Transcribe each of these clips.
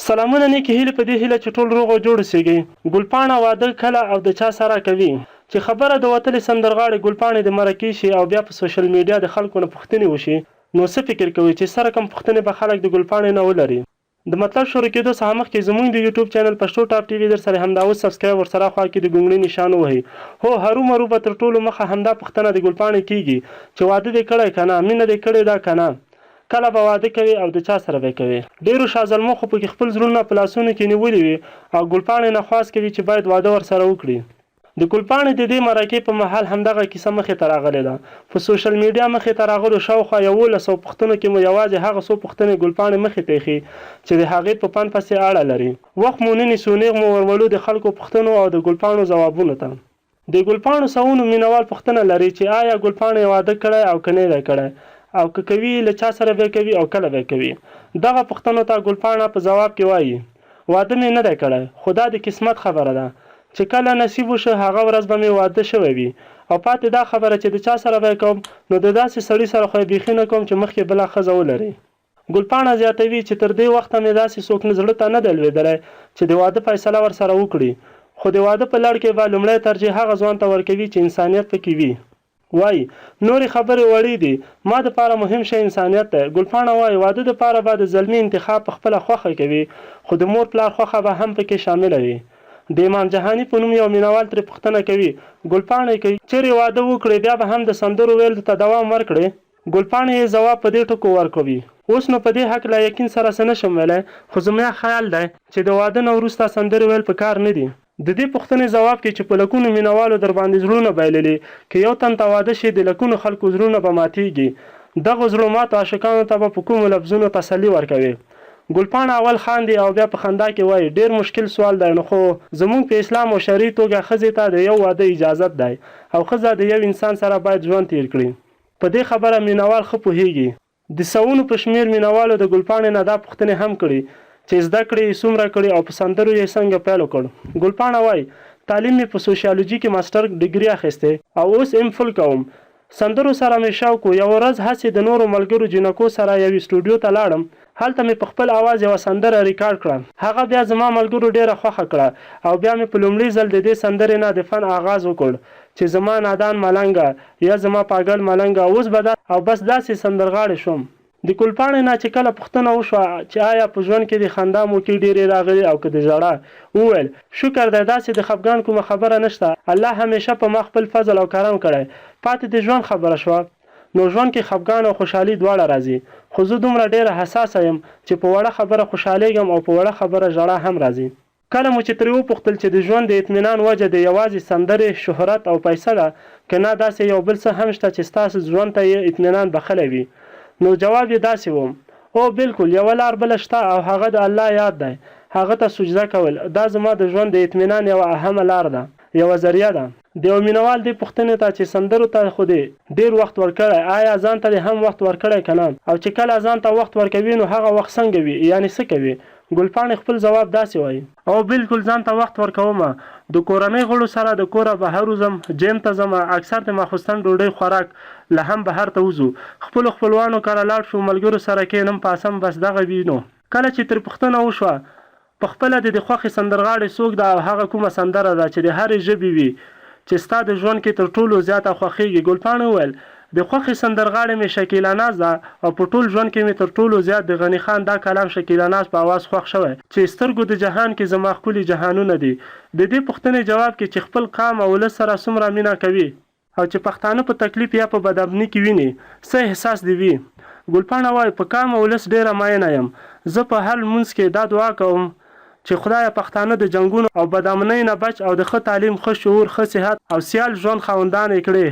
سلامونه نیکې هیلې په دې هیله چې ټول روغ او جوړ اوسیږئ. ګلپاڼه واده کله او د چا سره کوي؟ چې خبره د وتلې سندرغاړې ګلپاڼې د مرکې شي او بیا په سوشل میډیا د خلکو نه پوښتنې وشي نو څه فکر کوئ چې څه رقم پوښتنې به خلک د ګلپاڼې نه ولري؟ د مطلب شروع کیدو څخه مخکې زمونږ د یوټیوب چینل پښتو ټاپ ټي وي درسره همدا اوس سبسکرایب ورسره خوا کې د ګونګړي نشان ووهئ. هو هرومرو به تر ټولو مخه همدا پوښتنه د ګلپاڼې کیږي چې واده دې کړی که نه؟ مینه دې کړې ده که نه؟ کله به واده کوې او د چا سره به یې کوې؟ ډېرو شازلمو خو پکې خپل زړونه په لاسونو کې نیولي وي او ګلپاڼې نه خواست کوي چې باید واده ورسره وکړي. د ګلپاڼې د دې مرکې په مهال همدغه کیسه مخې ته راغلې ده. په سوشل میډیا مخې ته راغلو شاوخوا 11 سوو پوښتنو کې مو یوازې هغه څو پوښتنې ګلپاڼې مخې ته ایښي چې د هغې په فن پسې اړه لري. وخت مو نه نیسو، نیغ مو ورولو د خلکو پوښتنو او د ګلپاڼو ځوابونو ته. د ګلپاڼو سوونو مینوال پوښتنه لري چې آیا ګلپاڼې واده کړی او که نه دی کړی او که کوي یې له چا سره به یې کوي او کله به یې کوي؟ دغه پوښتنو ته ګلپاڼه په ځواب کې وايي، واده مې نه دی کړی، خو دا د قسمت خبره ده چې کله نصیب وشو هغه ورځ به مې واده شوی وي او پاتې دا خبره چې د چا سره به یې کوم نو د داسې سړي سره خو یې بیخي نه کوم چې مخکې بله ښځه ولري. ګلپاڼه زیاتوي چې تر دې وخته مې داسې څوک نه زړه ته نه دی لوېدلی چې د واده فیصله ورسره وکړي، خو د واده په لړ کې به لومړی ترجیح هغه ځوان ته ورکوي چې انسانیت پکې وي. وايي، نورې خبرې وړې دي، ما د پاره مهم شی انسانیت دی. ګلپاڼه وايي، واده د پاره به د زلمي انتخاب په خپله خوښه کوي، خو د مور پلار خوښه به هم پکې شامله وي. د امام جهاني په نوم یو مینوال ترې پوښتنه کوي، ګلپاڼې که چېرې واده وکړې بیا به هم د سندرو ویلو ته دوام ورکړې؟ ګلپاڼې یې ځواب په دې ټکو ورکوي، اوس نو په دې هکله یقین سره څه نه شم ویلی، خو زمیا خیال دی چې د واده نه وروسته سندرې ویل په کار نه دي. د دې پوښتنې ځواب کې چې په لکونو مینوالو درباندې زړونه بایللي، که یو تن ته واده شي د لکونو خلکو زړونه به ماتیږي، دغو زړه ماتو عاشقانو ته به په کومو لفظونو تسلي ورکوې؟ ګلپاڼه اول خاندي او بیا په خندا کې وايي، ډېر مشکل سوال دی نو خو زموږ په اسلام او شرعي توګه ښځې ته د یو واده اجازت دی او ښځه د یو انسان سره باید ژوند تېر کړي. په دې خبره مینوال ښه پوهیږي. د سوونو په شمېر مینوالو د ګلپاڼې نه دا پوښتنې هم کړي چې زده کړې یې څومره کړي او په سندرو یې څنګه پیل وکړ. ګلپاڼه وايي، تعلیم مې په سوشیالوجي کې ماسټر ډګري اخیستې او اوس ایم فل کوم. سندرو سره مې شوق و، یوه ورځ هسې د نورو ملګرو جینکو سره یوې سټوډیو ته لاړم، هلته مې په خپل اواز یوه سندره ریکارډ کړه، هغه بیا زما ملګرو ډېره خوښه کړه او بیا مې په لومړي ځل د دې سندرې نه د فن اغاز وکړ چې زما نادان ملنګه یا زما پاګل ملنګه اوس به دا او بس داسې سندرغاړې شوم. د کولپاڼې نه چې کله پوښتنه وشوه چې آیا په ژوند کې د خندا موکې ډېرې راغلي او که د ژړا؟ وویل، شکر دی داسې د خفګان کومه خبره نشته، الله همېشه په ما خپل فضل او کرم کړی، پاتې د ژوند خبره شوه نو ژوند کې خفګان او خوشحالي دواړه راځي، خو زه دومره ډېره حساسه یم چې په وړه خبره خوشحالېږم او په وړه خبره ژړا هم راځي. کله مو چې ترې وپوښتل چې د ژوند د اطمینان وجه دې یوازې سندرې، شهرت او پیسه ده که نه داسې یو بل څه هم شته چې ستاسو ژوند ته یې اطمینان بخښلی وي؟ نو جواب یې داسې و، هو بلکل یوه لار بله شته او هغه د الله یاد دی، هغه ته سجده کول، دا زما د ژوند د اطمینان یوه اهمه لار ده، یوه ذریعه ده. د یوه مینوال دې پوښتنې ته چې سندرو ته خو دې ډېر وخت ورکړی، آیا ځان ته دې هم وخت ورکړی که نه؟ او چې کله ځان ته وخت ورکوې نو هغه وخت څنګه وي یعنې څه کوې؟ ګلپاڼې خپل ځواب داسې وايي. هو بلکل ځان ته وخت ورکوم، د کورنۍ غړو سره د کوره بهر وځم، جېم ته ځم، اکثر د ماخوستن ډوډۍ خوراک له هم بهر ته وځو، خپلو خپلوانو کره لاړ شو، ملګرو سره کېنم پاڅم بس دغه وي نو. کله چې ترې پوښتنه وشوه په خپله دې د خوښې سندرغاړې څوک ده او هغه کومه سندره ده چې د هرې ژبې وي چې ستا د ژوند کې تر ټولو زیاته خوښېږي؟ ګلپاڼې وویل، د خوښې سندرغاړې مې شکیلا ناز ده او په ټول ژوند کې مې تر ټولو زیات د غني خان دا کلام شکیلا ناز په اواز خوښ شوی چې سترګو د جهان کې زما ښکلي جهانونه دي. د دې پوښتنې جواب کې چې خپل قام او ولس سره څومره مینه کوي؟ او چې پښتانه په تکلیف یا په بدامني کې وینې څه احساس دې وي؟ ګلپاڼه وايي، په قام او ولس ډېره ماینه یم، زه په هر لمونځ کې دا دعا کوم چې خدایه پښتانه د جنګونو او بدامنۍ نه بچ او د ښه تعلیم، ښه شعور، ښه صحت او سیال ژوند خاوندان یې کړې.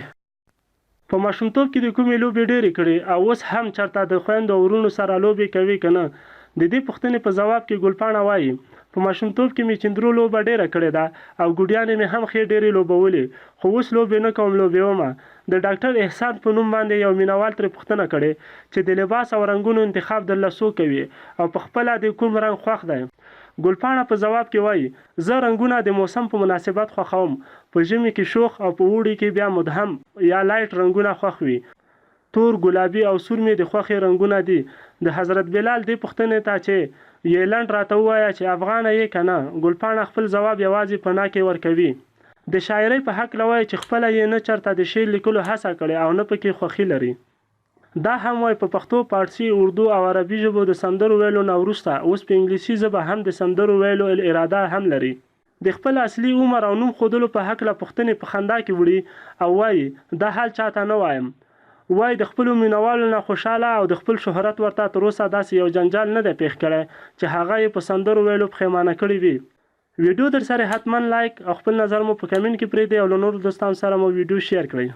په ماشومتوب کې دې کومې لوبې ډېرې کړې او اوس هم چرته د خویندو او وروڼو سره لوبې کوې که نه؟ د دې پوښتنې په ځواب کې ګلپاڼه وايي، په ماشومتوب کې مې چیندرو لوبه ډېره کړې ده او ګوډیانې مې هم ښې ډېرې لوبولې، خو اوس لوبې نه کوم لوبېومه. د ډاکټر احسان په نوم باندې یو مینوال ترې پوښتنه کړې چې د لباس او رنګونو انتخاب درله څوک کوي او په خپله دې کوم رنګ خوښ دی؟ ګلپاڼه په ځواب کې وايي، زه رنګونه د موسم په مناسبت خوښوم، په ژمي کې شوخ او په اوړي کې بیا مدهم یا لایټ رنګونه خوښ وي. تور، ګلابي او سور مې د خوښې رنګونه دي. د حضرت بلال دې پوښتنې ته چې یې لنډ راته ووایه چې افغانه یې که نه؟ ګلپاڼه خپل ځواب یوازې په نا کې ورکوي. د شاعرۍ په هکله وایي چې خپله یې نه چرته د شعر لیکلو هڅه کړې او نه پکې خوښي لري. دا هم وایي په پښتو، پاړسي، اردو او عربي ژبو د سندرو ویلو نه وروسته اوس په انګلیسي ژبه هم د سندرو ویلو اراده هم لري. د خپل اصلي عمر او نوم ښودلو په هکله پوښتنې په خندا کې وړي او وايي، دا حال چاته نه وایم. وايي د خپلو مینوالو نه خوشاله او د خپل شهرت ورته تر اوسه داسې یو جنجال نه دی پېښ کړی چې هغه یې په سندرو ویلو پښېمانه کړي وي. ویډیو درسره حتما لایک او خپل نظر مو په کمنټ کې پرېږدئ او له نورو دوستانو سره مو ویډیو شیر کړئ.